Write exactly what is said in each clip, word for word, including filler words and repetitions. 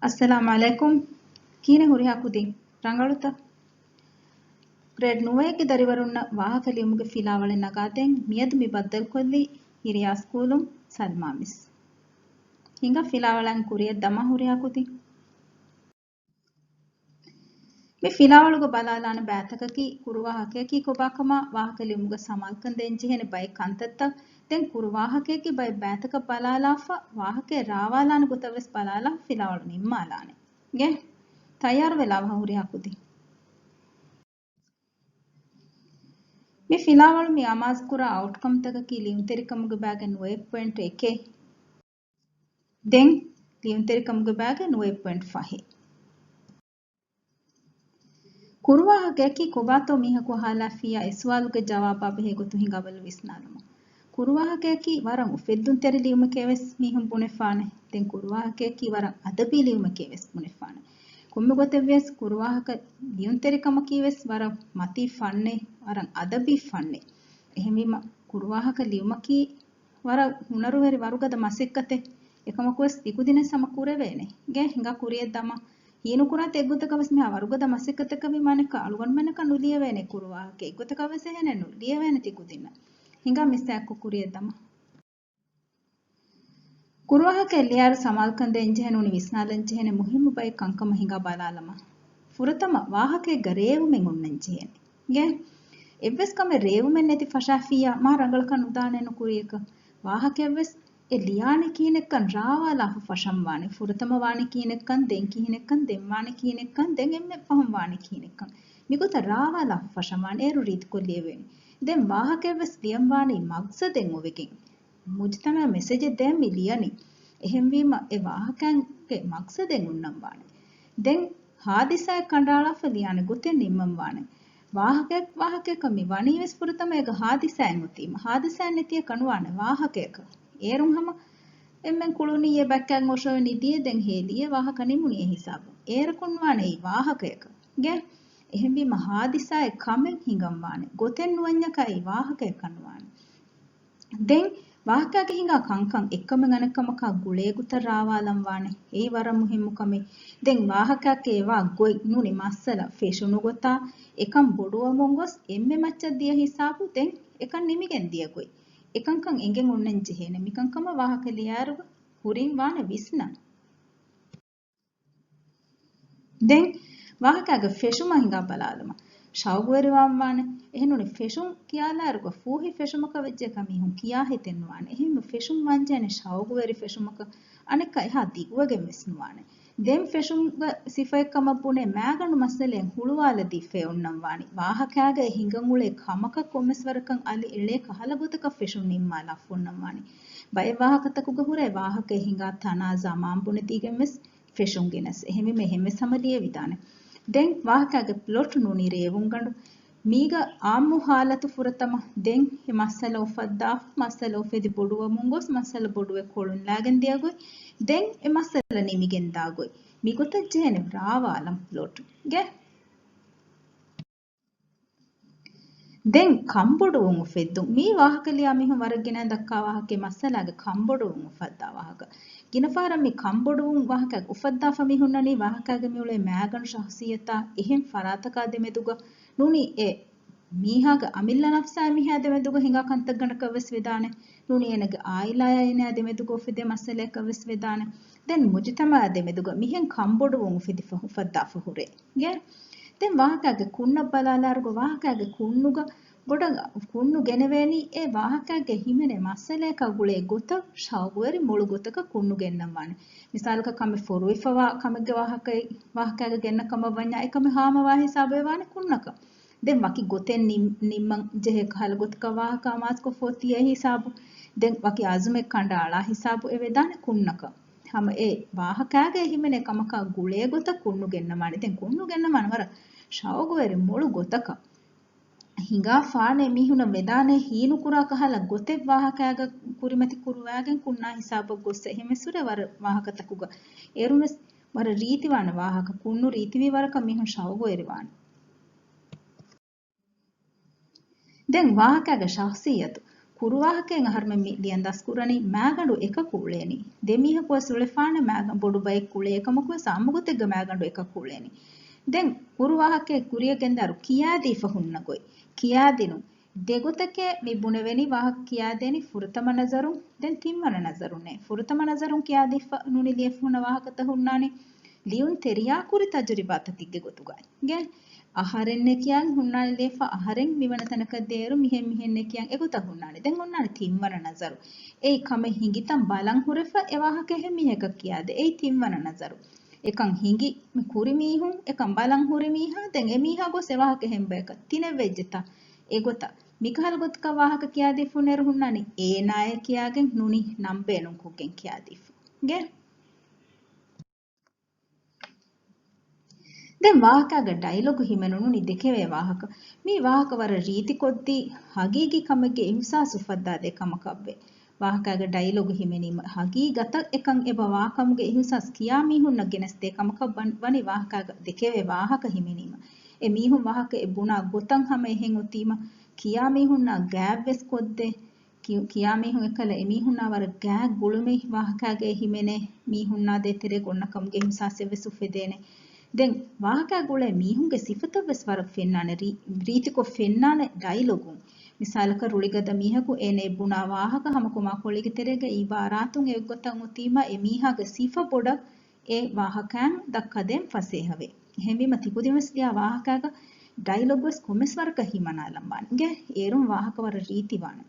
އައްސަލާމު ޢަލައިކުމް. ކިހިނެއް ހުރިހާ ކުދިން؟ ރަނގަޅުތަ؟ ގްރޭޑް ނުވައެއްގެ ދަރިވަރުންނަށް ވާހަކަ ލިޔުމުގެ ފިލާވަޅެއް ނަގާދޭން މިއަދު މި ބައްދަލުކޮށްލީ ހިރިޔާ ސްކޫލުން ސަލްމާ މިސް. ހިނގާ ފިލާވަޅަށް ކުރިއަށް ދަމާ ހުރިހާ ކުދިން. މި ފިލާވަޅުގަ ބަލާލާނެ ބައިތަކަކީ ކުރުވާހަކަޔަކީ ކޮބާކަމާ، ވާހަކަ ލިޔުމުގަ ސަމާލުކަން ދޭންޖެހޭނެ ބައެއް ކަންތައްތައް، ދެން ކުރުވާހަކަޔަކީ ބައެއް ބައިތަކަށް ބަލާލާފަ، ވާހަކައެއް ރާވާލާނެ ގޮތަށް ވެސް ބަލާލާފަ ފިލާވަޅު ނިންމާލާނެ. ގެ ތައްޔާރުވެލާ ހުރިހާ ކުދިން. މި ފިލާވަޅު މި އަމާޒުކުރާ އައުޓްކަމްތަކަކީ ލިޔުންތެރިކަމުގެ ބާގެ ނުވައެއް ޕޮއިންޓް އެކެއް. ދެން ލިޔުންތެރިކަމުގެ ބާގެ ނުވައެއް ޕޮއިންޓް ފަހެއް. ކުރުވާހަކަޔަކީ ކޮބާތޯ މީހަކު އަހާލާފިއްޔާ އެ ސުވާލުގެ ޖަވާބާ ބެހޭ ގޮތުން ހިނގާބަލަ ވިސްނާލުމަށް. ކުރުވާހަކަޔަކީ ވަރަށް އުފެއްދުންތެރި ލިޔުމެކޭވެސް މީހުން ބުނެފާނެ. ދެން ކުރުވާހަކަޔަކީ ވަރަށް އަދަބީ ލިޔުމެކޭވެސް ބުނެފާނެ. ކޮންމެ ގޮތެއްވިޔަސް ކުރުވާހަކަ ލިޔުންތެރިކަމަކީވެސް ވަރަށް މަތީ ފަންނެއް، ވަރަށް އަދަބީ ފަންނެއް. އެހެންވީމަ ކުރުވާހަކަ ލިޔުމަކީ ވަރަށް ހުނަރުވެރި ވަރުގަދަ މަސައްކަތެއް. އެކަމަކުވެސް ތިކުދިންނަށް ހަމަ ކުރެވޭނެ. ގެ ހިނގާ ކުރިއަށް ދަމާ. ހީނުކުރާ އެއްގޮތަކަށް ވެސް މިހާ ވަރުގަދަ މަސައްކަތަކަށް ވީމާ އަނެއްކާ އަޅުގަނޑުމެންނަކަށް ނުލިޔެވޭނެ ކުރުވާހަކަ. އެއްގޮތަކަށް ވެސް އެހެނެއް ނުލިޔެވޭނެ ތިކުދިންނަށް. ހިނގާ މިސް އެއްކޮށް ކުރިއަށް ދަމާ. ކުރުވާހަކައެއް ލިޔާއިރު ސަމާލުކަން ދޭންޖެހޭނެ ނޫނީ ވިސްނާލަންޖެހޭނެ މުހިއްމު ބައެއް ކަންކަމަށް ހިނގާ ބަލާލަމާ. ފުރަތަމަ ވާހަކައެއްގަ ރޭވުމެއް އޮންނަންޖެހޭނެ. ގެ އެއްވެސް ކަމެއް ރޭވުމެއް ނެތި ފަށާފިއްޔާ މާ ރަނގަޅަކަށް ނުދާނެ ނުކުރިޔަކަށް. ވާހަކައެއްވެސް އެ ލިޔާނެ ކިހިނެއްކަން ރާވާލާފަ ފަށަން ވާނެ. ފުރަތަމަ ވާނެ ކިހިނެއްކަން، ދެން ކިހިނެއްކަން، ދެން ވާނެ ކިހިނެއްކަން، ދެން އެންމެ ފަހުން ވާނެ ކިހިނެއްކަން. މިގޮތަށް ރާވާލާފަ ފަށަން ވާނެ. އޭރު ރީތިކޮށް ލިޔެވޭނެ. ދެން ވާހަކައެއްވެސް ލިޔަން ވާނީ މަގްސަދެއް އޮވެގެން. މުޖުތަމަޢަށް މެސެޖެއް ދޭން މި ލިޔަނީ. އެހެންވީމަ އެ ވާހަކައިންގެ މަގްސަދެއް އޮންނަން ވާނެ. ދެން ހާދިސާއެއް ކަނޑައަޅާފަ ލިޔާނެ ގޮތެއް ނިންމަން ވާނެ. ވާހަކައެއް، ވާހަކައަކަށް މި ވަނީވެސް ފުރަތަމަ އޭގަ ހާދިސާއެއް އޮތީމަ. ހާދިސާއެއް ނެތިއަކަށް ނުވާނެ ވާހަކައަކަށް. އޭރުން ހަމަ އެންމެން ކުޅުނީއޭ ބައްކައިން އޮށޯވެނީ ދިޔަ ދެން ހޭލިއޭ ވާހަކަ ނިމުނީ އެ ހިސާބުން. އޭރަކުން ނުވާނެ އެއީ ވާހަކައަކަށް. ގެ އެހެންވީމަ ހާދިސާއެއް ކަމެއް ހިނގަން ވާނެ. ގޮތެއް ނުވަންޏަކާ އެއީ ވާހަކައަކަށް ނުވާނެ. ދެން ވާހަކައިގެ ހިނގާ ކަންކަން އެއްކަމެއް އަނެއްކަމަކާ ގުޅޭ ގޮތަށް ރާވާލަން ވާނެ. އެއީ ވަރަށް މުހިއްމު ކަމެއް. ދެން ވާހަކައަކަށް އެވާ ގޮތް ނޫނީ މައްސަލަ ފެށުނު ގޮތާ، އެކަން ބޮޑުވަމުން ގޮސް އެންމެ މައްޗަށް ދިޔަ ހިސާބު ދެން އެކަން ނިމިގެން ދިޔަ ގޮތް. އެކަންކަން އެނގެން އޮންނަން ޖެހޭނެ. މިކަންކަމަށް ވާހަކަ ލިޔާއިރު ކުރިން ވާނެ ވިސްނަން. ދެން ވާހަކައިގެ ފެށުމަށް ހިނގާ ބަލާލުމަށް. ޝައުގުވެރިވާން ވާނެ. އެހެންނޫނީ ފެށުން ކިޔާލާއިރުގަ ފޫހި ފެށުމަކަށް ވެއްޖެއްޔާ މީހުން ކިޔާ ހިތެއް ނުވާނެ. އެހެންވެ ފެށުން ވާންޖެހޭނެ ޝައުގުވެރި ފެށުމަކަށް އަނެއްކާ އެހާ ދިގުވެގެން ވެސް ނުވާނެ. ދެން ފެށުމުގެ ސިފައެއްކަމަށް ބުނޭ މާގަނޑު މައްސަލައެއް ހުޅުވާލަދީފައި އޮންނަން ވާނީ. ވާހަކައިގަ އެ ހިނގަން އުޅޭ ކަމަކަށް ކޮންމެސް ވަރަކަށް އަލި އެޅޭ ކަހަލަ ގޮތަކަށް ފެށުން ނިންމާލާފަ އޮންނަން ވާނީ. ބައެއް ވާހަކަތަކުގަ ހުރޭ ވާހަކައެއް ހިނގާ ތަނާ ޒަމާން ބުނެދީގެން ވެސް ފެށުން ގެނަސް. އެހެންވީމަ އެހެންވެސް ހަމަ ލިޔެވިދާނެ. ދެން ވާހަކައިގެ ޕްލޮޓް ނޫނީ ރޭވުންގަނޑު. މީގަ އާއްމު ހާލަތު ފުރަތަމަ ދެން އެ މައްސަލަ އުފައްދާފަ، މައްސަލަ އުފެދި ބޮޑުވަމުން ގޮސް، މައްސަލަ ބޮޑުވެ ކޮޅުން ލާގެން ދިޔަ ގޮތް، ދެން އެ މައްސަލަ ނިމިގެން ދާ ގޮތް. މިގޮތަށް ޖެހޭނެ ރާވާލަން ޕްލޮޓް. ގެ ދެން ކަންބޮޑުވުން އުފެއްދުން. މީ ވާހަކަ ލިޔާ މީހުން ވަރަށް ގިނައިން ދައްކާ ވާހަކައެއް މައްސަލާގެ ކަންބޮޑުވުން އުފައްދާ ވާހަކަ. ގިނަ ފަހަރަށް މި ކަންބޮޑުވުން ވާހަކަ އުފައްދާފަ މީހުންނަނީ ވާހަކައިގެ މިއުޅޭ މާގަނޑު ޝަހްސިއްޔަތާ އެހެން ފަރާތަކާ ދެމެދުގަ ނޫނީ އެ މީހާގެ އަމިއްލަ ނަފްސާ މީހާ ދެމެދުގަ ހިނގާ ކަންތައްގަނޑަކަށް ވެސް ވެދާނެ. ނޫނީ އޭނަގެ އާއިލާއާ އޭނާ ދެމެދުގަ އުފެދޭ މައްސަލައަކަށް ވެސް ވެދާނެ. ދެން މުޖުތަމައާ ދެމެދުގަ މިހެން ކަންބޮޑުވުން އުފެދިފަ އުފައްދާފަ ހުރޭ. ގެ ދެން ވާހަކައިގެ ކުންނަށް ބަލާލާއިރުގަ ވާހަކައިގެ ކުންނުގަ ބޮޑަށް ކުންނު ގެނެވޭނީ އެ ވާހަކައިގެ ހިމެނޭ މައްސަލައަކާ ގުޅޭ ގޮތަށް ޝައުގުވެރި މޮޅު ގޮތަކަށް ކުންނު ގެންނަން ވާނެ. މިސާލަކަށް ކަމެއް ފޮރުވިފަވާ ކަމެއްގެ ވާހަކައެއް، ވާހަކައިގަ ގެންނަ ކަމަށް ވަންޏާ އެ ކަމެއް ހާމަވާ ހިސާބު އެ ވާނެ ކުންނަކަށް. ދެން ވަކި ގޮތެއް ނިން-، ނިންމަން ޖެހޭ ކަހަލަ ގޮތަކަށް ވާހަކަ އަމާޒުކޮށް ފޯތި އެ ހިސާބު. ދެން ވަކި އަޒުމެއް ކަނޑައަޅާ ހިސާބު އެ ވެދާނެ ކުންނަކަށް. ހަމަ އެ ވާހަކައިގަ ހިމެނޭ ކަމަކާ ގުޅޭ ގޮތަށް ކުންނު ގެންނަވާނެ. ދެން ކުންނު ގެންނަވާނެ ވަރަށް ޝައުގުވެރި މޮޅު ގޮތަކަށް. ހިނގާފާނެ މީހުނަށް ވެދާނެ ހީނުކުރާ ކަހަލަ ގޮތެއް ވާހަކައިގަ ކުރިމަތި ކުރުވާގެން ކުންނާ ހިސާބަށް ގޮއްސަ އެހެންވެސް ހުރޭ ވަރަށް ވާހަކަތަކުގަ. އޭރުންވެސް ވަރަށް ރީތިވާނެ ވާހަކަ، ކުންނު ރީތިވީ ވަރަކަށް މީހުން ޝައުގުވެރިވާނެ. ދެން ވާހަކައިގެ ޝަހްސިއްޔަތު. ކުރުވާހަކައިން އަހަރުމެން މި ލިޔަން ދަސްކުރަނީ މާގަނޑު އެކަކު އުޅޭނީ. ދެ މީހަކުވެސް އުޅެފާނެ މާގަ-، ބޮޑު ބައެއް އުޅޭ އެކަމަކުވެސް އާއްމުގޮތެއްގަ މާގަނޑު އެކަކު އުޅޭނީ. ދެން ކުރުވާހަކައެއް ކުރިއަށް ގެންދާއިރު ކިޔާދީފަ ހުންނަ ގޮތް. ކިޔާދިނުން. ދެގޮތަކޭ މި ބުނެވެނީ ވާހަކަ ކިޔާދޭނީ ފުރަތަމަ ނަޒަރުން، ދެން ތިންވަނަ ނަޒަރުންނޭ. ފުރަތަމަ ނަޒަރުން ކިޔާދީފަ ނޫނީ ލިޔެފަ ހުންނަ ވާހަކަތައް ހުންނާނީ ލިޔުންތެރިޔާ ކުރި ތަޖުރިބާތަކެއްގެ ގޮތުގައި. ގެ އަހަރެންނޭ ކިޔާ ހުންނާނެ ލިޔެފަ އަހަރެން މިވަނަ ތަނަކަށް ދޭއިރު މިހެން މިހެންނޭ ކިޔާ އެގޮތަށް ހުންނާނެ. ދެން އޮންނާނެ ތިންވަނަ ނަޒަރު. އެއީ ކަމެއް ހިނގިތަން ބަލަން ހުރެފަ އެ ވާހަކަ އެހެން މީހަކަށް ކިޔާދޭ. އެއީ ތިންވަނަ ނަޒަރު. އެކަން ހިނގި މި ކުރި މީހުން، އެކަން ބަލަން ހުރި މީހާ، ދެން އެ މީހާ ގޮސް އެ ވާހަކަ އެހެން ބަޔަކަށް ތިނެއް ވެއްޖެތާ. އެގޮތަށް މިކަހަލަ ގޮތަކަށް ވާހަކަ ކިޔާދީފަ ހުންނައިރު ހުންނާނީ އޭނާއޭ ކިޔާގެން ނޫނީ ނަން ބޭނުންކޮށްގެން ކިޔާދީފަ. ގެ ދެން ވާހަކާގެ ޑައިލޮގު ހިމެނުނު ނުނި ދެކެވޭ ވާހަކަ. މީ ވާހަކަ ވަރަށް ރީތިކޮށްދީ، ހަގީގީ ކަމެއްގެ އިހުސާސް އުފައްދާދޭ ކަމަކަށްވޭ. ވާހަކާގެ ޑައިލޮގު ހިމެނީމަ، ހަގީގަތަށް އެކަން އެބަ ވާކަމުގެ އިހުސާސް ކިޔާ މީހުންނަށް ގެނެސްދޭ ކަމަކަށް ވަން-، ވަނީ ވާހަކާގަ ދެކެވޭ ވާހަކަ ހިމެނީމަ. އެ މީހުން ވާހަކަ އެ ބުނާ ގޮތަށް ހަމަ އެހެން އޮތީމަ، ކިޔާ މީހުންނާ ގާތްވެސް ކޮށްދޭ. ކިޔު-، ކިޔާ މީހުން އެކަލަ އެމީހުންނާ ވަރަށް ގާތް ގުޅުމެއް ވާހަކާގައި ހިމެނޭ މީހުންނާ ދޭތެރޭގަ އޮންނަ ކަމުގެ އިހުސާސެއްވެސް އުފެދޭނެ. ދެން ވާހަކާގަ އުޅޭ މީހުންގެ ސިފަތައްވެސް ވަރަށް ފެންނާނެ، ރީ-، ރީތިކޮށް ފެންނާނެ ޑައިލޮގުން. މިސާލަކަށް ރުޅިގަދަ މީހަކު އޭނަ އެ ބުނާ ވާހަކަ ހަމަކޮށް މާ ކޮޅީގެ ތެރޭގަ އިބާރާތުން އެއްގޮތަށް އޮތީމަ އެ މީހާގެ ސިފަ ބޮޑަށް އެ ވާހަކާއިން ދައްކަދޭން ފަސޭހަވޭ. އެހެންވީމަ ތިކުދިންވެސް ލިޔާ ވާހަކާގަ ޑައިލޮގްވެސް ކޮންމެސް ވަރަކަށް ހިމަނާލަންވާނެ. އިނގޭ އޭރުން ވާހަކަ ވަރަށް ރީތިވާނެ.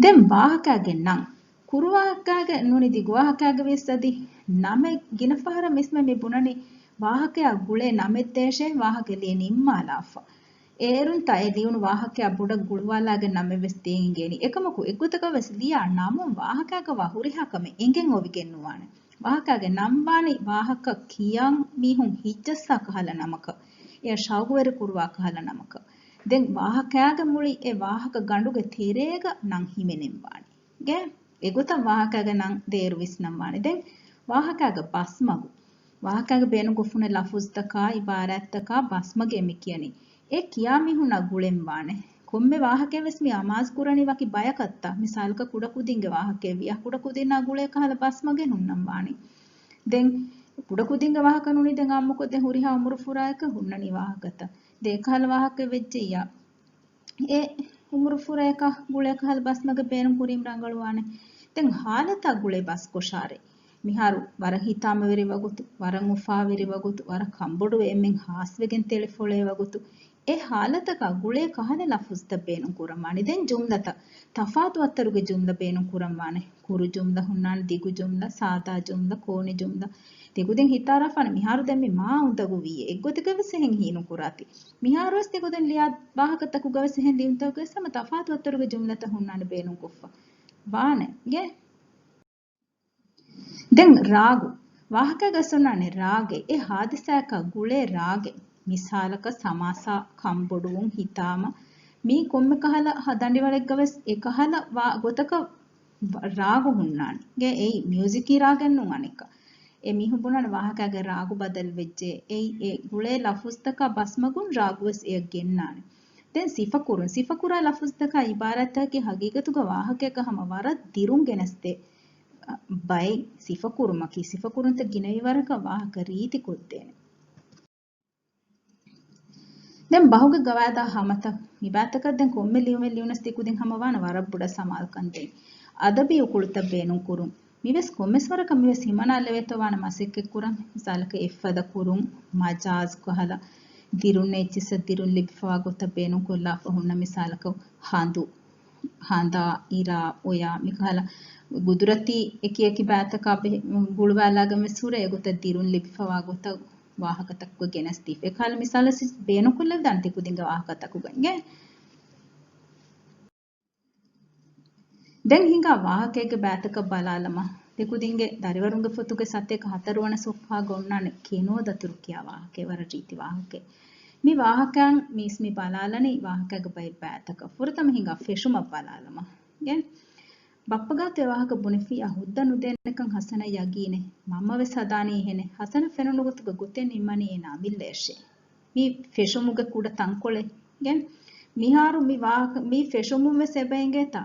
ދެން ވާހަކާގެ ނަން. ކުރުވާހަކާގެ ނޫނީ ދިގުވާހަކާގެ ވިޔަސް އަދި ނަމެއް ގިނަ ފަހަރަށް މިސްމެ މި ބުނަނީ ވާހަކަޔާ ގުޅޭ ނަމެއް ދޭށޭ ވާހަކަ ލިޔެ ނިންމާލާފަ. އޭރުންތާ އެ ލިޔުނު ވާހަކަޔާ ބޮޑަށް ގުޅުވާލާގެން ނަމެއްވެސް ދޭން އިނގޭނީ. އެކަމަކު އެއްގޮތަކަށްވެސް ލިޔާ ނަމުން ވާހަކާގަ ވާ ހުރިހާ ކަމެއް އެނގެން އޮވިގެން ނުވާނެ. ވާހަކާގެ ނަން ވާނީ ވާހަކަ ކިޔަން މީހުން ހިތްޖައްސާ ކަހަލަ ނަމަކަށް، އެޔަށް ޝައުގުވެރި ކުރުވާ ކަހަލަ ނަމަކަށް. ދެން ވާހަކާގެ މުޅި އެ ވާހަކަ ގަނޑުގެ ތެރޭގަ ނަން ހިމެނެން ވާނީ. ގެ އެގޮތަށް ވާހަކާގެ ނަން ދޭއިރު ވިސްނަން ވާނެ. ދެން ވާހަކާގެ ބަސްމަގު. ވާހަކާގެ ބޭނުންކޮށް ފުނެ ލަފުޒުތަކާ، އިބާރާތްތަކާ ބަސްމަގޭ މި ކިޔަނީ. އެ ކިޔާ މީހުންނާ ގުޅެން ވާނެ. ކޮންމެ ވާހަކައެއް ވެސް މި އަމާޒު ކުރަނީ ވަކި ބަޔަކަށްތާ؟ މިސާލަކަށް ކުޑަކުދިންގެ ވާހަކައެއް ވިއްޔާ، ކުޑަކުދިންނާ ގުޅޭ ކަހަލަ ބަސްމަގެއް ހުންނަން ވާނީ. ދެން ކުޑަކުދިންގެ ވާހަކަ ނޫނީ ދެން އާއްމުކޮށް ދެން ހުރިހާ އުމުރު ފުރާއެކަށް ހުންނަނީ ވާހަކަތައް. ދެން އެކަހަލަ ވާހަކައެއް ވެއްޖެއްޔާ، އެ އުމުރު ފުރާއެކަށް ގުޅޭ ކަހަލަ ބަސްމަގެއް ބޭނުން ކުރީމަ ރަނގަޅުވާނެ. ދެން ހާލަތާ ގުޅޭ ބަސްކޮށާރޭ. މިހާރު ވަރަށް ހިތާމަވެރި ވަގުތު، ވަރަށް އުފާވެރި ވަގުތު، ވަރަށް ކަންބޮޑުވެ އެންމެން ހާސްވެގެން ތެޅިފޮޅޭ ވަގުތު، އެ ހާލަތަކާ ގުޅޭ ކަހަލަ ލަފުޒުތައް ބޭނުން ކުރަންވާނެ. ދެން ޖުމްލަތައް ތަފާތު އަތަރުގެ ޖުމްލަ ބޭނުން ކުރަންވާނެ. ކުރު ޖުމްލަ ހުންނާނެ، ދިގު ޖުމްލަ، ސާދާ ޖުމްލަ، ކޯނި ޖުމްލަ. ތިކުދިން ހިތާރާފާނެ މިހާރު ދެން މި މާ އުނދަގޫވީ އެއްގޮތަކަށް ވެސް އެހެން ހީނުކުރާތީ. މިހާރުވެސް ތިކުދިން ލިޔާ ވާހަކަތަކުގަވެސް އެހެން ލިޔުންތަކުގަވެސް ހަމަ ތަފާތު އަތަރުގެ ޖުމްލަތައް ހުންނާނެ ބޭނުންކޮށްފަ ވާނެ. ގެ ދެން ރާގު. ވާހަކައިގަސް އޮންނާނެ ރާގެއް. އެ ހާދިސާއަކާ ގުޅޭ ރާގެއް. މިސާލަކަށް ސަމާސާ، ކަންބޮޑުވުން، ހިތާމަ. މީ ކޮންމެ ކަހަލަ ހަ-، ދަނޑިވަޅެއްގަވެސް އެކަހަލަ ވާ-، ގޮތަކަށް ވަ-، ރާގު ހުންނާނެ. ގެ އެއީ މިއުޒިކީ ރާގެއް ނޫން އަނެއްކާ. އެ މީހުން ބުނާނެ ވާހަކައިގެ ރާގު ބަދަލުވެއްޖެ. އެއީ އެ ގުޅޭ ލަފުޒުތަކާ ބަސްމަގުން ރާގުވެސް އެޔަށް ގެންނާނެ. ދެން ސިފަކުރުން. ސިފަކުރާ ލަފުޒުތަކާ އިބާރާތްތަކަކީ ހަގީގަތުގަ ވާހަކައަކަށް ހަމަ ވަރަށް ދިރުން ގެނެސްދޭ ބައެއް. ސިފަކުރުމަކީ ސިފަކުރުންތައް ގިނަވީ ވަރަކަށް ވާހަކަ ރީތިކޮށްދޭނެ. ދެން ބަހުގެ ގަވާއިދާ ހަމަތައް. މިބާތަކަށް ދެން ކޮންމެ ލިޔުމެއް ލިޔުނަސް ތިކުދިން ހަމަ ވާނެ ވަރަށް ބޮޑަށް ސަމާލުކަން ދޭން. އަދަބީ އުކުޅުތައް ބޭނުން ކުރުން. މިވެސް ކޮންމެސް ވަރަކަށް މިވެސް ހިމަނާލެވޭތޯ ވާނެ މަސައްކަތް ކުރަން. މިސާލަކަށް އެއްފަދަ ކުރުން، މަޖާޒް ކަހަލަ ދިރުން އެއްޗިއްސަށް ދިރުން ލިބިފަވާ ގޮތަށް ބޭނުން ކޮށްލާފަ ހުންނަ މިސާލަކަށް ހަނދު، ހަނދާ، އިރާ، އޮޔާ މިކަހަލަ ގުދުރަތީ އެކި އެކި ބައިތަކާ ބެހެ-، ގުޅުވާލާގެން ވެސް ހުރެ އެގޮތަށް ދިރުން ލިބިފަވާ ގޮތަށް ވާހަކަތަކުގަ ގެނެސްދީފަ. އެކަހަލަ މިސާލަށް ބޭނުންކޮށްލެވިދާނެ ތިކުދިންގެ ވާހަކަތަކުގަ އިނގޭ. ދެން ހިނގާ ވާހަކައެއްގެ ބައިތަކަށް ބަލާލަމާ. ތިކުދިންގެ ދަރިވަރުންގެ ފޮތުގެ ސަތޭކަ ހަތަރުވަނަ ސޮފްހާގަ އޮންނާނެ ކެނޯ ދަތުރު ކިޔާ ވާހަކައެއް، ވަރަށް ރީތި ވާހަކައެއް. މި ވާހަކައަށް މީސް މި ބަލާލަނީ ވާހަކައިގެ ބައެއް ބައިތަކަށް. ފުރަތަމަ ހިނގާ ފެށުމަށް ބަލާލަމާ. ގެ ބައްޕަގާތު އެ ވާހަކަ ބުނެފިއްޔާ ހުއްދަ ނުދޭނެކަން ހަސަނަށް ޔަގީނެއް. މަންމަވެސް ހަދާނީ އެހެނެއް. ހަސަނަށް ފެނުނު ގޮތުގަ ގޮތެއް ނިންމަނީ އޭނާ އަމިއްލައަށޭ. މި ފެށުމުގެ ކުޑަ ތަންކޮޅެއް. ގެ މިހާރު މި ވާހަކަ، މި ފެށުމުން ވެސް އެބަ އެނގޭތާ،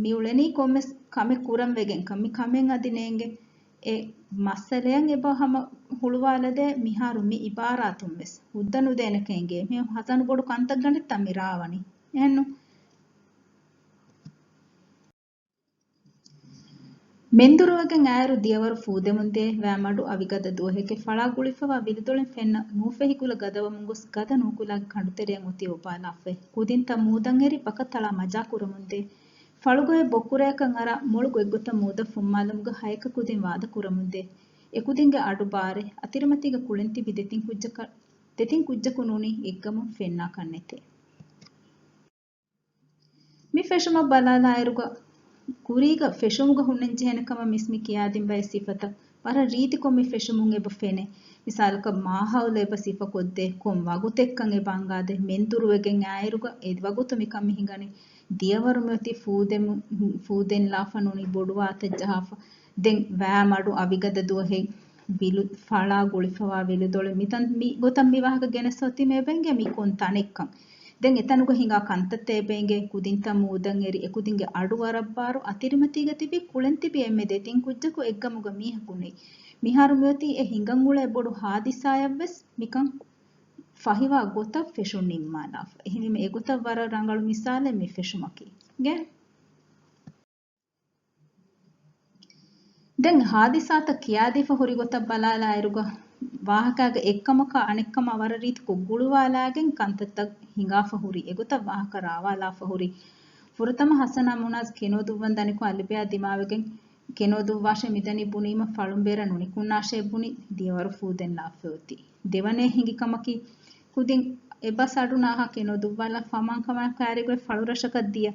މި އުޅެނީ ކޮންމެސް ކަމެއް ކުރަން ވެގެންކަން. މި ކަމެއް އަދި ނޭނގެ އެ މައްސަލައަށް އެބަ ހަމަ ހުޅުވާލަދޭ. މިހާރު މި އިބާރާތުން ވެސް ހުއްދަ ނުދޭނެކަން އެނގޭ. މި ހަސަނު ބޮޑު ކަންތައް ގަނޑެއްތަ މި ރާވަނީ؟ އެހެންނު. މެންދުރުވެގެން އާއިރު ދިޔަވަރު ފޫދެމުންދޭ ވައިމަޑު އަވިގަދަ ދުވަހެއްގެ ފަޅާ ގުޅިފަވާ ވިލުދޮޅެއް ފެންނަ ނޫފެހި ގުލަށް ގަދަވަމުން ގޮސް ގަދަ ނޫކުލާގެ ކަނޑުތެރެއަށް އޮތީ އޮބާލާފައި. ކުދިންތައް މޫދަށް އެރި ބަކަ ތަޅާ މަޖާ ކުރަމުންދޭ. ފަޅުގައި ބޮއްކުރަޔަކަށް އަރާ މޮޅު ގޮތްގޮތަށް މޫދަށް ފުންމާލުމުގެ ހައެއްކަ ކުދިން ވާދަ ކުރަމުންދޭ. އެކުދިންގެ އަޑު ބާރެއް އަތިރިމަތީގެ ކުޅެން ތިބި ދެތިން ކުއްޖަކަށް، ދެތިން ކުއްޖަކު ނޫނީ އެއްގަމުން ފެންނާކަށް ނެތޭ. މި ފެށުމަށް ބަލާލާއިރުގަ، ކުރީގަ ފެށުމުގަ ހުންނަން ޖެހޭނެ ކަމަށް މިސް މި ކިޔާދިން ބައެއް ސިފަތައް ވަރަށް ރީތިކޮށް މި ފެށުމުން އެބަ ފެނޭ. މިސާލަކަށް މާހައުލު އެބަ ސިފަކޮށްދޭ، ކޮން ވަގުތެއްކަން އެބަ އަންގާދޭ، މެންދުރުވެގެން އާއިރުގަ އެ ވަގުތު މިކަން މި ހިނގަނީ. ދިޔަވަރު މިއޮތީ ފޫދެމު-، ފޫދެން ލާފަ ނޫނީ ބޮޑު ވާތަށް ޖަހާފަ. ދެން ވައިމަޑު އަވިގަދަ ދުވަހެއް ވިލު-، ފަޅާ ގުޅިފަވާ ވިލުދޮޅެއް. މިތަން މި ގޮތަށް މި ވާހަކަ ގެނެސް އޮތީމަ އެބަ އެނގޭ މި ކޮން ތަނެއްކަން. ދެން އެތަނުގަ ހިނގާ ކަންތައްތައް އެބަ އެނގޭ ކުދިންތައް މޫދަށް އެރި އެކުދިންގެ އަޑު ވަރަށް ބާރު އަތިރިމަތީގަ ތިބި ކުޅެން ތިބި އެންމެ ދެތިން ކުއްޖަކު އެއްގަމުގަ މީހަކު ނެތް. މިހާރު މިއޮތީ އެ ހިނގަން އުޅޭ ބޮޑު ހާދިސާއަށްވެސް މިކަން ފަހިވާ ގޮތަށް ފެށުން ނިންމާލާފަ. އެހެންވީމަ އެގޮތަށް ވަރަށް ރަނގަޅު މިސާލެއް މި ފެށުމަކީ. ގެ. ދެން ހާދިސާތައް ކިޔާދީފަ ހުރި ގޮތަށް ބަލާލާއިރުގަ، ވާހަކާގެ އެއްކަމަކާ އަނެއްކަމާ ވަރަށް ރީތިކޮށް ގުޅުވާލާގެން ކަންތައްތައް ހިނގާފަ ހުރި އެގޮތަށް ވާހަކަ ރާވާލާފަ ހުރި. ފުރަތަމަ ހަސަނާ މުނާޒް ކެނޯ ދުއްވަން ދަނިކޮށް އަލިބެޔާ ދިމާވެގެން ކެނޯ ދުއްވާށޭ މިދަނީ ބުނީމަ ފަޅުން ބޭރަށް ނުނިކުންނާށޭ ބުނި ދިޔަވަރު ފޫދެން ލާފަ އޮތީ. ދެވަނައެއް ހިނގި ކަމަކީ، ކުދިން އެބަސް އަޑު ނާހާ ކެނޯ ދުއްވާލާ ފަމާން ކަމާ ކާރިގޮތް ފަޅު ރަށަކަށް ދިޔަ.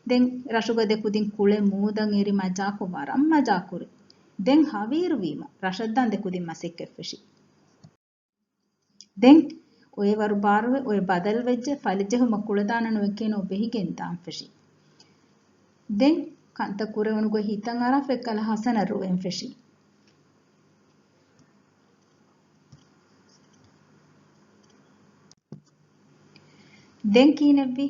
ދެން ރަށުގަ ދެ ކުދިން ކުޅެ މޫދަށް އެރި މަޖާކޮށް ވަރަށް މަޖާކުރި. ދެން ހަވީރުވީމަ ރަށަށްދާން ދެ ކުދިން މަސައްކަތް ފެށި. ދެން އޮއެ ވަރު ބާރުވެ އޮއެ ބަދަލުވެއްޖެ ފަލިޖެހުމަށް ކުޅަދާނަން އޮއެ ކެނޯ ބެހިގެން ދާން ފެށި. ދެން ކަންތައް ކުރެވުނުގޮތް ހިތަށް އަރާފަ އެއްކަލަ ހަސަނަށް ރުއެން ފެށި. ދެން ކީނެއްވީ؟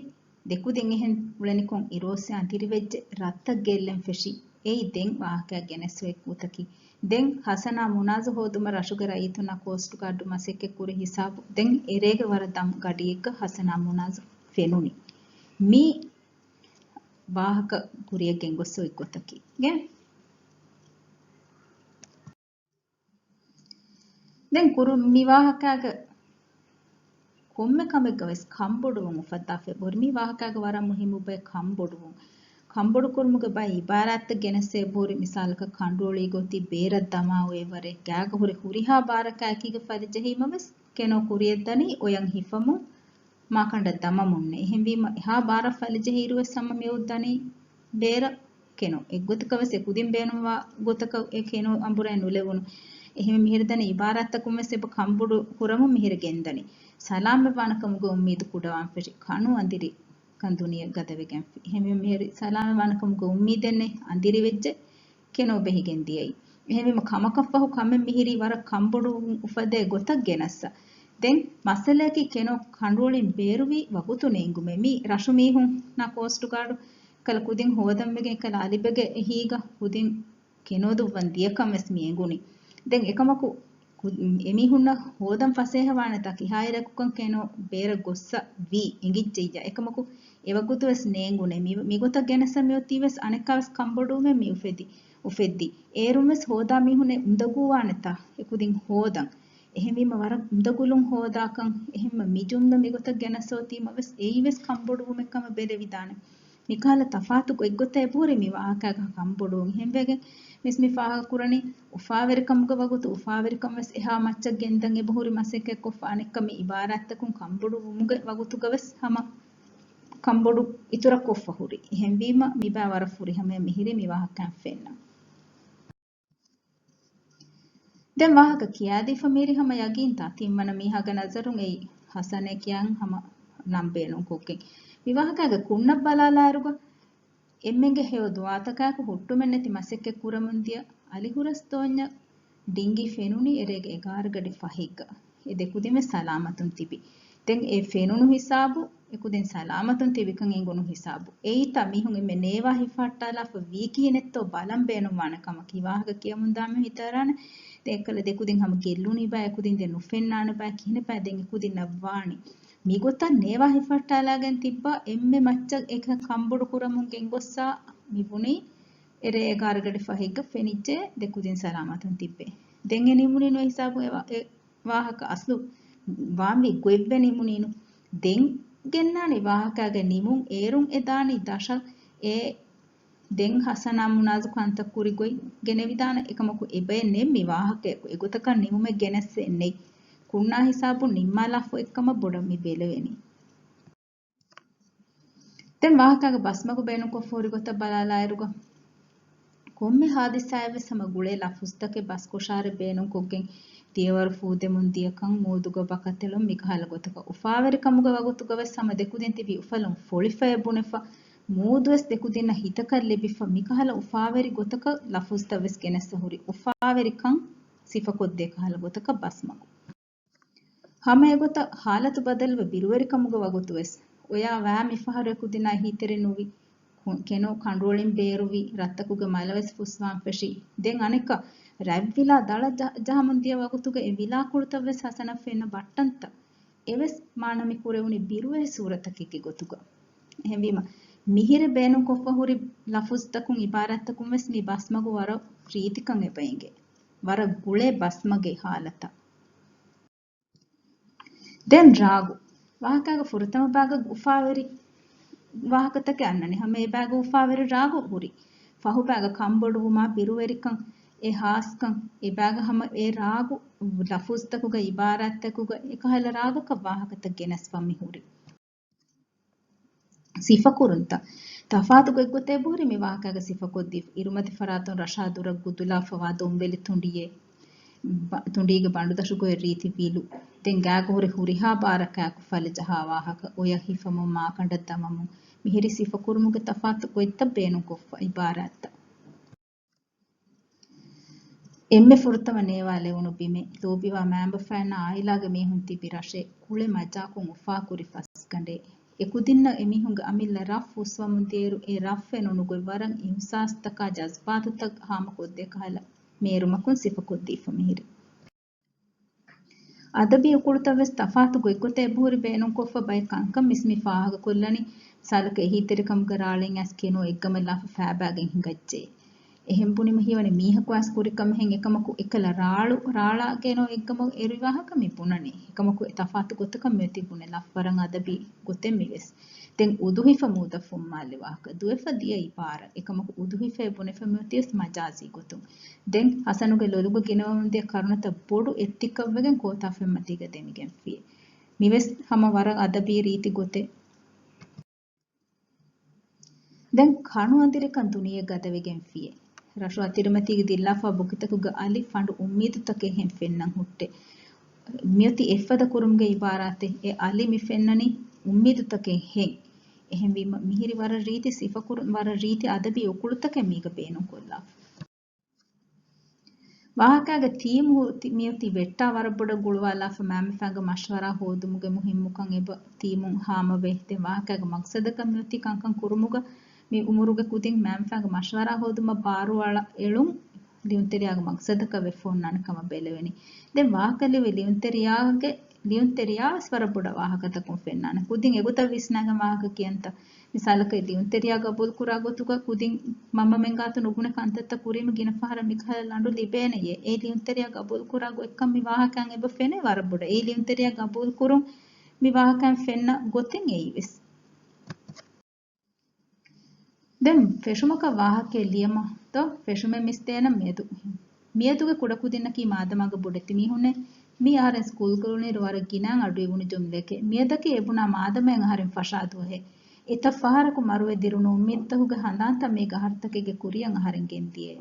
ދެކުދިން އެހެން އުޅެނިކޮށް އިރުއޮއްސި އަނދިރިވެއްޖެ ރަށްތައް ގެއްލެން ފެށި. އެއީ ދެން ވާހަކައަށް ގެނެސް އޮތް ގޮތަކީ. ދެން ހަސަނާ މުނާޒު ހޯދުމަށް ރަށުގެ ރައްޔިތުންނާ ކޯސްޓް ގާޑު މަސައްކަތް ކުރި ހިސާބު. ދެން އެރޭގެ ވަރަށް ދަމު ގަޑިއެއްގަ ހަސަނާ މުނާޒު ފެނުނީ. މީ ވާހަކަ ކުރިއަށް ގެންގޮސް އޮތް ގޮތަކީ. ގެ. ދެން ކުރު-، މި ވާހަކާގެ ކޮންމެ ކަމެއްގަ ވެސް ކަންބޮޑުވުން އުފައްދާފަ އެބަހުރި. މި ވާހަކާގެ ވަރަށް މުހިއްމު ބައެއް ކަންބޮޑުވުން. ކަންބޮޑު ކުރުމުގެ ބައެއް އިބާރާތްތައް ގެނެސް އެބަހުރި. މިސާލަކަށް ކަނޑުއޮޅީ ގޮތީ ބޭރަށް ދަމާ އޮއެވަރެއް. ގާގަ ހުރި ހުރިހާ ބާރަކާ އެކީގަ ފަލިޖެހީމަ ވެސް ކެނޯ ކުރިއަށް ދަނީ އޮޔަން ހިފަމުން މާކަނޑަށް ދަމަމުންނޭ. އެހެންވީމަ އެހާ ބާރަށް ފަލިޖެހިއިރު ވެސް ހަމަ މިއޮތް ދަނީ ބޭރަށް ކެނޯ. އެއްގޮތަކަށް ވެސް އެ ކުދިން ބޭނުންވާ ގޮތަކަށް އެ ކެނޯ އަނބުރައެއް ނުލެވުނު. އެހެންވެ މިހިރަ ދަނީ އިބާރާތްތަކުން ވެސް އެބަ ކަންބޮޑު ކުރަމުން މިހިރަ ގެންދަނީ. ސަލާމަތްވާނެ ކަމުގެ އުއްމީދު ކުޑަވާން ފެށި. ކަނު އަނދިރި ކަން ދުނިޔެ ގަދަވެގެންފި. އެހެންވެ މިހިރި ސަލާމަތްވާނެ ކަމުގެ އުއްމީދެއް ނެތް. އަނދިރިވެއްޖެ ކެނޯ ބެހިގެން ދިޔައީ. އެހެންވީމަ ކަމަކަށްފަހު ކަމެއް މިހިރީ ވަރަށް ކަންބޮޑު އުފަދޭ ގޮތަށް ގެނައްސަ. ދެން މައްސަލައަކީ ކެނޯ ކަނޑުއޮޅިން ބޭރުވީ ވަގުތު ނޭނގުމޭ. މީ ރަށު މީހުންނާ ކޯސްޓް ގާޑު ކަލަ ކުދިން ހޯދަން ވެގެން ކަލަ އަލިބެގެ އެހީގަ ކުދިން ކެނޯ ދުއްވަން ދިޔަކަން ވެސް މި އެނގުނީ. ދެން އެކަމަކު ކު-، އެމީހުންނަށް ހޯދަން ފަސޭހަވާނެތާ ކިހާއިރަކުކަން ކެނޯ ބޭރަށް ގޮއްސަ ވީ އެނގިއްޖެއްޔާ. އެކަމަކު އެވަގުތު ވެސް ނޭނގުނޭ. މި-، މިގޮތަށް ގެނެސް މިއޮތީ ވެސް އަނެއްކާ ވެސް ކަންބޮޑުވުމެއް މި އުފެދި، އުފެއްދި. އޭރުން ވެސް ހޯދާ މީހުންނެއް އުނދަގޫވާނެތާ އެކުދިން ހޯދަން. އެހެންވީމަ ވަރަށް އުނދަގުލުން ހޯދާކަން. އެހެންމަ މި ޖުމްލަ މިގޮތަށް ގެނެސް އޮތީމަ ވެސް އެއީ ވެސް ކަންބޮޑުވުމެއް ކަމަށް ބެލެވިދާނެ. މިކަހަލަ ތަފާތު ގޮތްގޮތަށް އެބަހުރި މި ވާހަކާގަ ކަންބޮޑުވުން. އެހެންވެގެން ވެސް މި ފާހަގަކުރަނީ އުފާވެރިކަމުގެ ވަގުތު އުފާވެރިކަން ވެސް އެހާ މައްޗަށް ގެންދަން އެބަހުރި މަސައްކަތްކޮށްފަ އަނެއްކަމެއް އިބާރާތްތަކުން ކަންބޮޑުވުމުގެ ވަގުތުގަ ވެސް ހަމަ ކަންބޮޑު އިތުރަށް ކޮށްފަ ހުރި. އެހެންވީމަ މިބާ ވަރަށް ފުރިހަމަޔަށް މިހިރީ މި ވާހަކައިން ފެންނަން. ދެން ވާހަކަ ކިޔާދީފަ މިހިރީ ހަމަ ޔަގީންތާ ތިންވަނަ މީހާގެ ނަޒަރުން އެއީ ހަސަނޭ ކިޔާން ހަމަ ނަން ބޭނުންކޮށްގެން. މި ވާހަކާގެ ކުންނަށް ބަލާލާއިރުގަ އެންމެންގެ ހެޔޮ ދުވާތަކާއެކު ހުއްޓުމެއް ނެތި މަސައްކަތް ކުރަމުން ދިޔަ އަލިހުރަސް ދޯންޏަށް ޑިނގި ފެނުނީ އެރޭގެ އެގާރަ ގަޑި ފަހެއްގަ. އެ ދެކުދިން ވެސް ސަލާމަތުން ތިބި. ދެން އެ ފެނުނު ހިސާބު އެކުދިން ސަލާމަތުން ތިބިކަން އެނގުނު ހިސާބު. އެއީތާ މީހުން އެންމެ ނޭވާ ހިފަހައްޓާލާފަ ވީ ކިހިނެއްތޯ ބަލަން ބޭނުންވާނެ ކަމަކީ. ވާހަކަ ކިޔަމުންދާމެ ހިތަށް އަރާނެ. ދެ އެއްކަލަ ދެކުދިން ހަމަ ގެއްލުނީ ބާ، އެކުދިން ދެ ނުފެންނާނެ ބާ، ކިހިނެއް ބާ ދެން އެކުދިންނަށް ވާނީ. މިގޮތަށް ނޭވާ ހިފަހައްޓާލާގެން ތިއްބާ އެންމެ މައްޗަށް އެކަ ކަންބޮޑު ކުރަމުން ގެންގޮއްސާ މި ބުނީ އެރޭ އެގާރަ ގަޑި ފަހެއްގަ ފެނިއްޖެ ދެކުދިން ސަލާމަތުން ތިއްބެ. ދެން އެ ނިމުނީނު އެ ހިސާބު އެ ވާ-، އެ ވާހަކަ އަސްލު ވާންވީ ގޮތްވެ ނިމުނީނު. ދެން ގެންނާނީ ވާހަކާގެ ނިމުން އޭރުން އެ ދާނީ ދަށަށް އެ ދެން ހަސަނާ މުނާޒު ކަންތައް ކުރި ގޮތް ގެނެވިދާނެ އެކަމަކު އެބައެއް ނެތް މި ވާހަކަޔަކު. އެގޮތަކަށް ނިމުމެއް ގެނެއްސެއް ނެތް. ކުންނާ ހިސާބުން ނިންމާލާފަ އޮތްކަމަށް ބޮޑަށް މި ބެލެވެނީ. ދެން ވާހަކާގެ ބަސްމަގު ބޭނުންކޮށްފަ ހުރި ގޮތަށް ބަލާލާއިރުގަ، ކޮންމެ ހާދިސާއެއްވެސް ހަމަ ގުޅޭ ލަފުޒުތަކެއް ބަސްކޮށާރެއް ބޭނުންކޮށްގެން ދިޔަވަރު ފޫދެމުން ދިޔަކަން މޫދުގަ ބަކަތެޅުން މިކަހަލަ ގޮތަކަށް އުފާވެރިކަމުގެ ވަގުތުގަވެސް ހަމަ ދެކުދިން ތިބީ އުފަލުން ފޮޅިފައެއް ބުނެފަ، މޫދުވެސް ދެކުދިންނަށް ހިތަކަށް ލިބިފަ، މިކަހަލަ އުފާވެރި ގޮތަކަށް ލަފުޒުތައްވެސް ގެނެއްސަ ހުރި އުފާވެރިކަން ސިފަކޮށްދޭ ކަހަލަ ގޮތަކަށް ބަސްމަގު. ހަމަ އެގޮތަށް ހާލަތު ބަދަލުވެ ބިރުވެރިކަމުގެ ވަގުތުވެސް އޮޔާ ވާ މިފަހަރު އެކުދިންނާ އެހީތެރި ނުވި، ކު-، ކެނޯ ކަނޑުއޮޅިން ބޭރުވި، ރަށްތަކުގެ މަލަވެސް ފުސްވާން ފެށި. ދެން އަނެއްކާ، ރަތްވިލާ ދަޅަށް ޖަ-، ޖަހަމުން ދިޔަ ވަގުތުގަ އެ ވިލާކޮޅުތައްވެސް ހަސަނަށް ފެންނަ ބައްޓަންތައް. އެވެސް މާނަ މި ކުރެވުނީ ބިރުވެރި ސޫރަތަކެއްގެ ގޮތުގަ. އެހެންވީމަ، މިހިރަ ބޭނުންކޮށްފަ ހުރި ލަފުޒުތަކުން އިބާރާތްތަކުން ވެސް މި ބަސްމަގު ވަރަށް ރީތިކަން އެބަ އެނގޭ. ވަރަށް ގުޅޭ ބަސްމަގެއް ހާލަތަށް. ދެން ރާގު. ވާހަކާގެ ފުރަތަމަ ބާގަ އުފާވެރި ވާހަކަތަކެއް އަންނަނީ. ހަމަ އެ ބާގަ އުފާވެރި ރާގު ހުރި. ފަހު ބާގަ ކަންބޮޑުވުމާ ބިރުވެރިކަން، އެ ހާސްކަން، އެ ބާގަ ހަމަ އެ ރާގު ލަފުޒުތަކުގަ އިބާރާތްތަކުގަ އެކަހަލަ ރާގަކަށް ވާހަކަތައް ގެނެސްފަ މި ހުރި. ސިފަކުރުންތައް. ތަފާތު ގޮތްގޮތެއް އެބަހުރި މި ވާހަކާގަ ސިފަކޮށްދީފަ. އިރުމަތި ފަރާތުން ރަށާ ދުރަށް ގުދުލާފަވާ ދޮންވެލި ތުނޑިއެއް، ބަ-، ތުނޑީގެ ބަނޑުދަށުގައި ރީތި ވިލު. ދެން ގާގަ ހުރި ހުރިހާ ބާރަކާއެކު ފަލަ ޖަހާ ވާހަކަ، އޮޔަ ހިފަމުން މާކަނޑަށް ދަމަމުން. މިހިރީ ސިފަކުރުމުގެ ތަފާތު ގޮތްތައް ބޭނުންކޮށްފަ އިބާރާތްތައް. އެންމެ ފުރަތަމަ ނޭވާ ލެވުނު ބިމެއް، ލޯބިވާ މައިންބަފައިންނާ އާއިލާގެ މީހުން ތިބި ރަށެއް، ކުޅެ މަޖާކޮށް އުފާކުރި ފަސްގަނޑެއް. އެކުދިންނަށް އެމީހުންގެ އަމިއްލަ ރަށް ފުސްވަމުން ދިޔައިރު، އެ ރަށް ފެނުނު ގޮތް ވަރަށް އިހުސާސްތަކާ ޖަޒްބާތުތައް ހާމަކޮށްދޭ ކަހަލަ މޭރުމަކުން ސިފަކޮށްދީފަ މިހިރީ. އަދަބީ އުކުޅުތައް ވެސް ތަފާތު ގޮތްގޮތެއް އެބަހުރި ބޭނުންކޮށްފަ ބައެއް ކަންކަން މިސް މި ފާހަގަކޮށްލަނީ. މިސާލަކަށް އެހީތެރިކަމުގެ ރާޅެއް އައިސް ކެނޯ އެއްގަމަށް ލާފަ ފައިބާގެން ހިނގައްޖެ. އެހެން ބުނީމަ ހީވަނީ މީހަކު އައިސް ކުރި ކަމެއްހެން އެކަމަކު އެކަލަ ރާޅު، ރާޅާ ގެނޯ އެއްގަމަށް އެރުވި ވާހަކަ މި ބުނަނީ. އެކަމަކު އެ ތަފާތު ގޮތަކަށް މިއޮތީ ބުނެލާފަ ވަރަށް އަދަބީ ގޮތެއް މިވެސް. ދެން އުދުހިފަ މޫދަށް ފުންމާލި ވާހަކަ. ދުވެފަ ދިޔަ އިބާރާތް. އެކަމަކު އުދުހިފައޭ ބުނެފަ މިއޮތީވެސް މަޖާޒީ ގޮތުން. ދެން ހަސަނުގެ ލޮލުގަ ގިނަވަމުންދިޔަ ކަރުނަތައް ބޮޑު އެއްތިއްކަށްވެގެން ކޯތާފަތްމަތީގަ ދެމިގެންފިޔޭ. މިވެސް ހަމަ ވަރަށް އަދަބީ ރީތި ގޮތެއް. ދެން ކަނު އަނދިރިކަން ދުނިޔެ ގަދަވެގެންފިޔޭ. ރަށު އަތިރިމަތީގަ ދިއްލާފަ ބުކިތަކުގަ އަލި ފަނޑު އުއްމީދުތަކެއްހެން ފެންނަން ހުއްޓޭ. މިއޮތީ އެއްފަދަ ކުރުމުގެ އިބާރާތެއް. އެ އަލި މި ފެންނަނީ އުއްމީދުތަކެއްހެން. އެހެންވީމަ މިހިރީ ވަރަށް ރީތި ސިފަކުރު-، ވަރަށް ރީތި އަދަބީ އުކުޅުތަކެއް މީގަ ބޭނުންކޮށްލާފަ. ވާހަކާގެ ތީމު ހު-، ތި-، މިއޮތީ ވެއްޓާ ވަރަށް ބޮޑަށް ގުޅުވާލާފަ މައިންބަފައިންގެ މަޝްވަރާ ހޯދުމުގެ މުހިއްމުކަން އެބަ ތީމުން ހާމަވޭ. ދެން ވާހަކާގެ މަގްސަދަކަށް މިއޮތީ ކަންކަން ކުރުމުގަ މި އުމުރުގެ ކުދިން މައިންބަފައިންގެ މަޝްވަރާ ހޯދުމަށް ބާރުއަޅަ އެޅުން ލިޔުންތެރިޔާގެ މަގްސަދަކަށް ވެފަ އޮންނާނެ ކަމަށް ބެލެވެނީ. ދެން ވާހަކަ ލިޔުއްވި ލިޔުންތެރިޔާގެ، ލިޔުންތެރިޔާވެސް ވަރަށް ބޮޑަށް ވާހަކަތަކުން ފެންނާނެ. ކުދިން އެގޮތަށް ވިސްނާގެން ވާހަކަ ކިޔަންތަ؟ މިސާލަކަށް ލިޔުންތެރިޔާ ގަބޫލުކުރާ ގޮތުގަ ކުދިން މަންމަމެން ގާތު ނުބުނެ ކަންތައްތައް ކުރީމަ ގިނަ ފަހަރަށް މިކަހަލަ ލަނޑު ލިބޭނެޔޭ. އެ ލިޔުންތެރިޔާ ގަބޫލުކުރާ ގޮތްކަން މި ވާހަކައިން އެބަ ފެނޭ ވަރަށް ބޮޑަށް. އެ ލިޔުންތެރިޔާ ގަބޫލުކުރުން މި ވާހަކައިން ފެންނަ ގޮތެއް އެއީވެސް. ދެން ފެށުމަކަށް ވާހަކައެއް ލިޔަމާ ދޯ؟ ފެށުމެއް މިސް ދޭނަން މިއަދު. މިއަދުގެ ކުޑަކުދިންނަކީ މާދަމާގެ ބޮޑެތި މީހުންނޭ. މީ އަހަރެން ސްކޫލްގަ އުޅުނުއިރު ވަރަށް ގިނައިން އަޑުއިވުނު ޖުމްލައެކޭ. މިއަދަކީ އެ ބުނާ މާދަމައިން އަހަރެން ފަށާދުވަހޭ. އެތައް ފަހަރަކު މަރުވެ ދިރުނު އުއްމީދުތަކުގެ ހަނދާންތައް މީގެ އަހަރުތަކެއްގެ ކުރިއަށް އަހަރެން ގެންދިޔޭ.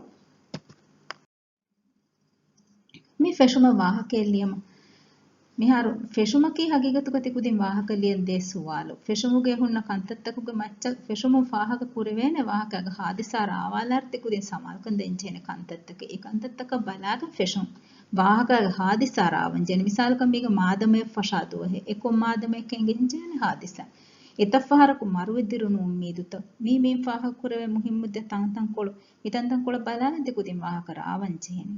މި ފެށުމަށް ވާހަކައެއް ލިޔަމަ. މިހާރު ފެށުމަކީ ހަގީގަތުގަ ތިކުދިން ވާހަކަ ލިޔަން ދޭ ސުވާލު. ފެށުމުގައި ހުންނަ ކަންތައްތަކުގެ މައްޗަށް ފެށުމުން ފާހަގަ ކުރެވޭނެ ވާހަކައިގެ ހާދިސާ ރާވާލާއިރު ތިކުދިން ސަމާލުކަން ދޭންޖެހޭނެ ކަންތައްތަކެއް. އެ ކަންތައްތަކަށް ބަލާގެން ފެށުން ވާހަކައިގެ ހާދިސާ ރާވަންޖެހޭނެ. މިސާލަކަށް މީގަ މާދަމައެއް ފަށާ ދުވަހެއް. އެ ކޮން މާދަމައެއްކަން އެނގެންޖެހޭނެ ހާދިސާ. އެތައް ފަހަރަކު މަރުވެ ދިރުނު އުއްމީދުތައް. މީ މިއިން ފާހަގަކުރެވޭ މުހިއްމު ދެ ތަންތަންކޮޅު. މި ތަންތަންކޮޅަށް ބަލާލަން ތި ކުދިން ވާހަކަ ރާވަން ޖެހެނީ.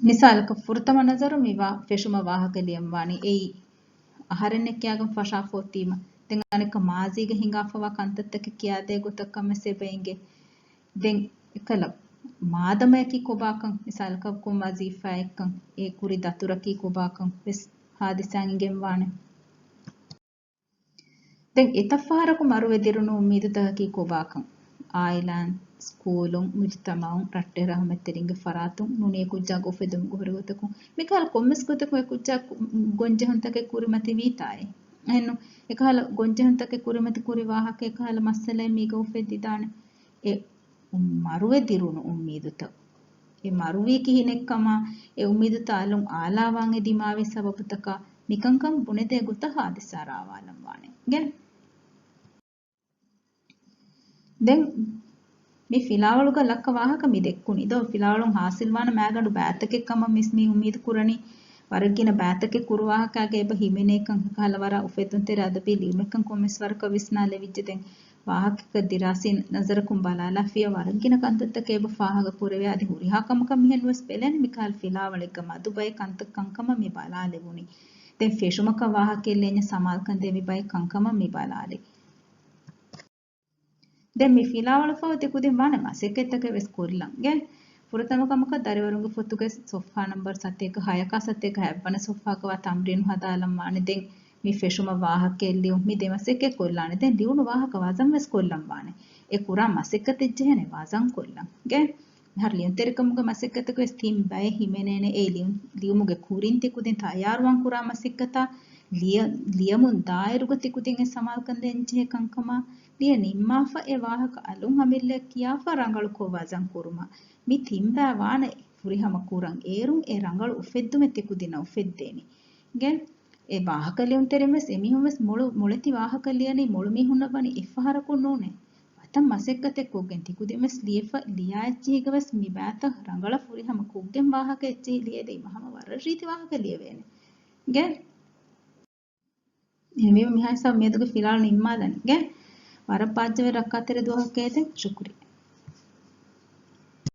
މިސާލަކަށް ފުރަތަމަ ނަޒަރު މި ވާ-، ފެށުމަށް ވާހަކަ ލިޔަން ވާނީ އެއީ އަހަރެންނެއް ކިޔާގެން ފަށާފަ އޮތީމަ. ދެން އަނެއްކާ މާޒީގަ ހިނގާފަވާ ކަންތައްތަކެއް ކިޔާދޭ ގޮތަށް ކަމެއް އެބަ އެނގޭ. ދެން އެކަލަ މާދަމަޔަކީ ކޮބާކަން، މިސާލަކަށް ކޮން ވަޒީފާއެއްކަން، އެ ކުރި ދަތުރަކީ ކޮބާކަން ވެސް ހާދިސާއިން އެނގެން ވާނެ. ދެން އެތައް ފަހަރަކު މަރުވެ ދިރުނު އުއްމީދުތަކަކީ ކޮބާކަން؟ އާއިލާން، ސްކޫލުން، މުޖުތަމައުން، ރައްޓެހި ރަހުމަތްތެރިންގެ ފަރާތުން ނޫނީ ކުއްޖާގެ އުފެދުމުގެ ހުރި ގޮތަކުން. މިކަހަލަ ކޮންމެސް ގޮތަކުން އެ ކުއްޖާ ކު-، ގޮންޖެހުންތަކެއް ކުރިމަތި ވީތާއޭ. އެހެންނު، އެކަހަލަ ގޮންޖެހުންތަކެއް ކުރިމަތި ކުރި ވާހަކަ އެކަހަލަ މައްސަލައެއް މީގަ އުފެއްދިދާނެ. އެ މަރުވެ ދިރުނު އުއްމީދުތައް. އެ މަރުވީ ކިހިނެއްކަމާ، އެ އުއްމީދުތައް އަލުން އާލާވާން އެ ދިމާވި ސަބަބުތަކާ، މިކަންކަން ބުނެދޭ ގޮތަށް ހާދިސާ ރާވާލަން ވާނެ. ގެ. ދެން މި ފިލާވަޅުގަ ލައްކަ ވާހަކަ މި ދެއްކުނީ. ދޯ ފިލާވަޅުން ހާސިލްވާނެ މާގަނޑު ބައިތަކެއް ކަމަށް މިސް މި އުއްމީދު ކުރަނީ. ވަރަށް ގިނަ ބައިތަކެއް ކުރު ވާހަކައިގަ އެބަ ހިމެނޭކަން އެކަހަލަ ވަރަށް އުފެއްދުންތެރި އަދަބީ ލިޔުމެއްކަން ކޮންމެސް ވަރަކަށް ވިސްނާލެވިއްޖެ. ދެން ވާހަކައަކަށް ދިރާސީ ނަޒަރަކުން ބަލާލާފިޔާ ވަރަށް ގިނަ ކަންތައްތަކެއް އެބަ ފާހަގަ ކުރެވޭ. އަދި ހުރިހާ ކަމަކަށް މިހެން ވެސް ބެލެން މިކަހަލަ ފިލާވަޅެއްގަ މަދު ބައެއް ކަންތައް ކަންކަމަށް މި ބަލާލެވުނީ. ދެން ފެށުމަކަށް ވާހަކައެއް ލިޔަންޏާ ސަމާލުކަން ދޭ މި ބައެއް ކަންކަމަށް މި ބަލާލި. ދެން މި ފިލާވަޅުފަހު ތި ކުދިން ވާނެ މަސައްކަތްތަކެއް ވެސް ކޮށްލަން. ގެ ފުރަތަމަ ކަމަކަށް ދަރިވަރުންގެ ފޮތުގެ ސޮފްހާ ނަމްބަރު ސަތޭކަ ހަޔަކާ ސަތޭކަ ހައެއްވަނަ ސޮފްހާގަ ވާ ތަމްރީނު ހަދާލަން ވާނެ. ދެން މި ފެށުމަށް ވާހަކައެއް ލިޔުން މި ދެ މަސައްކަތް ކޮށްލާނެ. ދެން ލިޔުނު ވާހަކަ ވަޒަން ވެސް ކޮށްލަން ވާނެ. އެ ކުރާ މަސައްކަތެއް ޖެހޭނެ ވަޒަން ކޮށްލަން. ގެ މިހާރު ލިޔުންތެރިކަމުގެ މަސައްކަތަކު ވެސް ތިން ބައެއް ހިމެނޭނެ. އެ ލިޔުން، ލިޔުމުގެ ކުރިން ތި ކުދިން ތައްޔާރުވާން ކުރާ މަސައްކަތާ، ލިޔަ-، ލިޔަމުން ދާއިރުގަ ތި ކުދިން އެ ސަމާލުކަން ދޭން ޖެހޭ ކަންކަމާ، ލިޔެ ނިންމާފަ އެ ވާހަކަ އަލުން އަމިއްލައަށް ކިޔާފަ ރަނގަޅުކޮށް ވަޒަން ކުރުމަށް. މި ތިން ބައި ވާނެ ފުރިހަމަ ކުރަން. އޭރުން އެ ރަނގަޅު އުފެއްދުމެއް ތި ކުދިންނަށް އުފެއްދޭނެ. ގެ އެ ވާހަކަ ލިޔުންތެރިން ވެސް އެމީހުން ވެސް މޮޅު، މޮޅެތި ވާހަކަ ލިޔަނީ މޮޅު މީހުންނަށް ވަނީ އެއްފަހަރަކު ނޫނޭ. ވަތަން މަސައްކަތެއް ކޮށްގެން ތި ކުދިން ވެސް ލިޔެފަ، ލިޔާ އެއްޗިހިގަ ވެސް މި ބައިތައް ރަނގަޅަށް ފުރިހަމަ ކޮށްގެން ވާހަކަ އެއްޗިހި ލިޔެދީމަ ހަމަ ވަރަށް ރީތި ވާހަކަ ލިޔެވޭނެ. ގެ އެހެންވީމަ މިހާ ހިސާބު މިއަދުގެ ފިލާވަޅު ނިންމާލަން. ގެ ވަރަށް ބާއްޖަވެރި ރައްކާތެރި ދުވަހަކަށް އެދެން. ޝުކުރިއްޔާ.